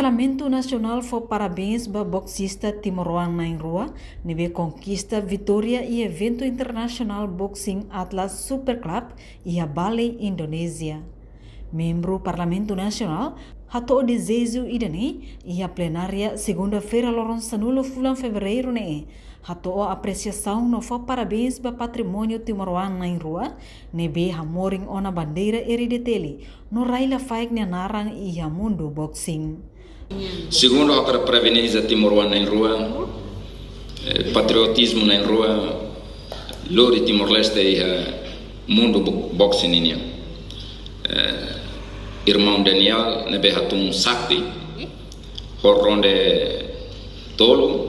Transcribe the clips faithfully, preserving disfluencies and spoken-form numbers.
Parlamentu Nasionál fó parabéns ba boksista timoroan na'in-rua ne'ebé konkista vitória iha eventu internasionál boxing Atlas Super Club iha Bali, Indonézia. Membru Parlamentu Nasionál hato'o dezeju ida-ne'e iha plenária segunda-feira loron sanulu fulan Fevereiru ne'e, hato'o apresiasaun no fó parabéns ba patrimóniu timoroan na'in-rua ne'ebé hamorin ona bandeira R D T L no rai Lafaek nia naran iha mundu boxing. Segundu, ha'u hakarak parabeniza timoroan na'in-rua, eh, patriotizmu na'in-rua, lori Timor-Leste iha mundu bo-, boxing nian. Eh, irmaun Daniel ne'ebé hatún sakti ho ronde tolu,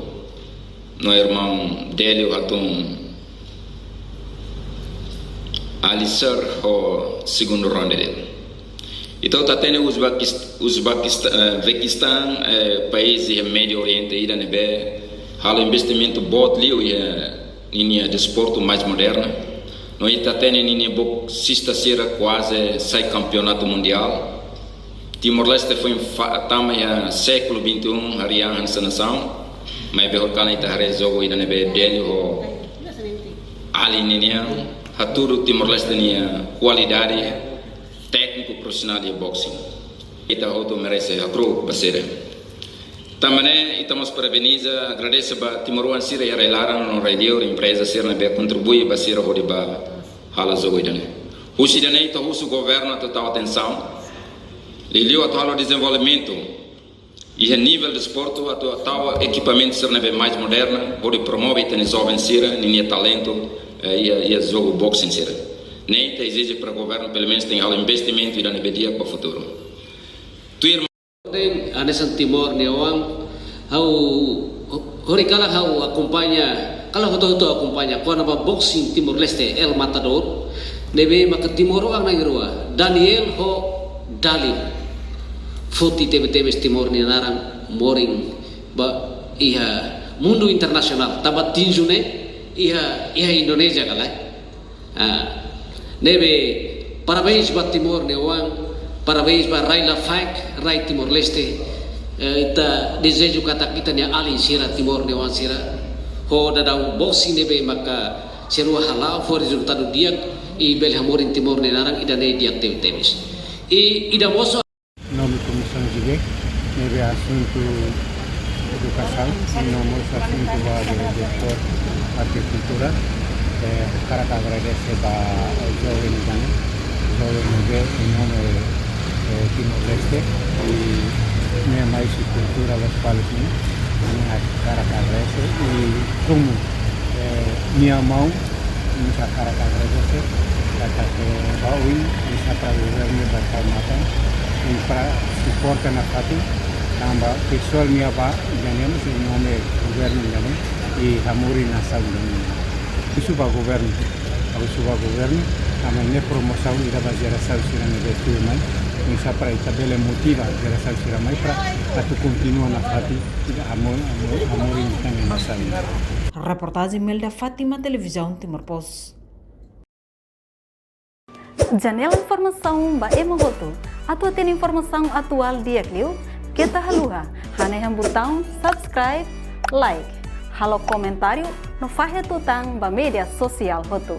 no irmaun Délio hatún Alisar ho segundu ronde de'it. Ita hotu hatene Uzbekist-, Uzbekist-, eh, Uzbekistan, eh, país iha Médiu Oriente ida ne'ebé halo investimentu boot liu iha ninia desportu mais moderna. No ita hatene ninia boksista sira kuaze sai kampeonatu mundiál. Timor-Leste foin fa-, tama iha século vinte e um, harian hanesan nasaun. Maibé horikalan ita haree jogu ida ne'ebé Délio ho Ali ninian, hatudu Timor-Leste nia kualidade tékniku profisionál iha boxing. Ita hotu merese hakru'uk ba sira. Tanba ne'e, ita mós parabeniza, agradese ba timoroan sira iha rai-laran no rai-liur, empreza sira ne'ebé kontribui ba sira hodi bá halo jogu ida-ne'e. Husi ida-ne'e ita husu governu atu tau atensaun, liuliu atu halo dezenvolvimentu iha nivel desportu, atu tau ekipamentu sira ne'ebé mais moderna, hodi promove ita-nia joven sira ninia talentu, eh, iha, iha jogu boxing sira. Ne'e ita ezije para governu pelumenus tenke halo investimentu ida ne'ebé di'ak ba futuru. Tuir Orden, hanesan Timor nia oan, ha'u, horikalan ha'u akompaña, kalan hotu-hotu akompaña, kona-ba boxing Timor-Leste, El Matador, ne'ebé maka timoroan na'in-rua, Daniel ho Dali. Foti tebetebes Timor nia naran morin ba iha mundu internasionál, tanba tinju ne'e iha, iha Indonézia ka lae. Ah, ne'ebé, parabéns ba Timor nia oan, parabéns ba rai Lafaek, rai Timor-Leste. Eh, ita dezeju katak ita-nia alin sira, Timor nia oan sira, ho daudaun boxing ne'ebé maka sira rua hala'o fó rezultadu di'ak, i bele hamorin Timor nia naran ida-ne'e di'ak tebetebes. I ida mós Nome Komisaun G B, ne'ebé asuntu edukasaun, no mós asuntu ba de, desportu, arte, kultura. Eh, hakarak agradese ba, eh, joven ida-ne'e, joven ne'ebé, em nome, eh, Timor-Leste, i nia mais kultura Lospalos nian, ami hakarak agradese, i komu, eh, nia maun, ami hakarak agradese, katak ba oin, ami hakarak governu ba tau matan, i para suporta nafatin, tanba pesoál nia bá, ida-ne'e mós em nome governu ida-ne'e, i hamorin nasaun ida-ne'e. Husu ba governu, husu ba governu, ami-nia promosaun ida ba jerasaun sira ne'ebé tuirmai, oinsá para ita bele motiva jerasaun sira mai para atu kontinua nafatin, ida amo-, amo-, hamorin ita-nia nasaun. Reportajen Melda Fátima, Televizaun Timor Post. Janela informasaun ba ema hotu. Atu hatene informasaun atuál di'ak liu, keta haluha hanehan butaun subscribe, like, halo komentáriu no fahe tutan ba média sosiál hotu.